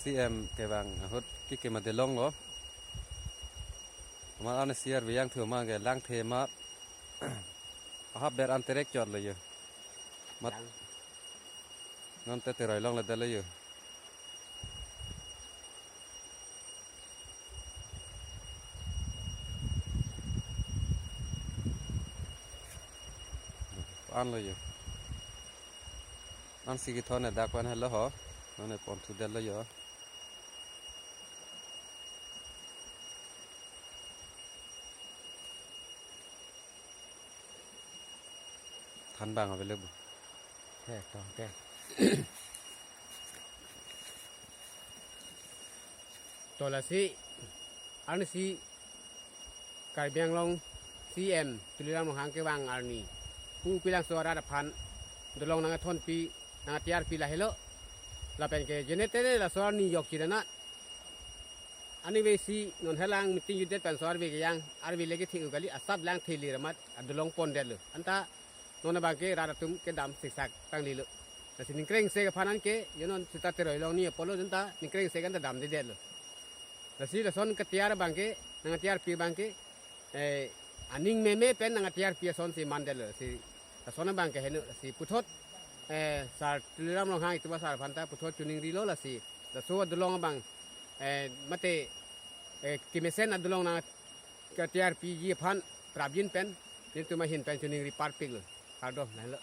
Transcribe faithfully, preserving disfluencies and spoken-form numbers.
C M kevang ahut kikima delong lo. Amat an C R V yang thu ma ke lang the ma. Ahap ber an terek chot lo yo. Mat Yang. Non te teroi long le dalo yo. An lo yo. An si kithon ne dak wan helo ho. Non ne pon thu dalo yo. Than bang available. Te, to, te. To lasi, arnisi Karbi Anglong C M Tuliram Ronghang kevang arni pu pilangso arat aphan dolong nangthonpi, nangtiyarpi lahelo. Lapen ke jenetere laso arni yok chirana. Anivesi non helang meeting jutdet pen so arve ke yang, arve leke thik kali, asap lang thili ramat adolong pondetlo. Anta non abang ke rat atum kedam siksak tanglilo. Lasi ningkreng se kephanan ke, yo non sita teroi long ni apolo anta ningkreng se kan ta damdedetlo. Lasi lason ketiyar abang ke, nangtiyarpi abang ke, eh, aning meme pen nangtiyarpi asonsi mandetlo. Si lason abang ke heno, si puthot, eh, Sar Tuliram Ronghang itum asar aphan ta puthot choningrilo lasi. Laso adolong abang, eh, mate, eh, kemesen adolong nangtiyarpiji aphan prapjin pen, nelitum ahin pen choningri parpiklo. Kardom, lahelo.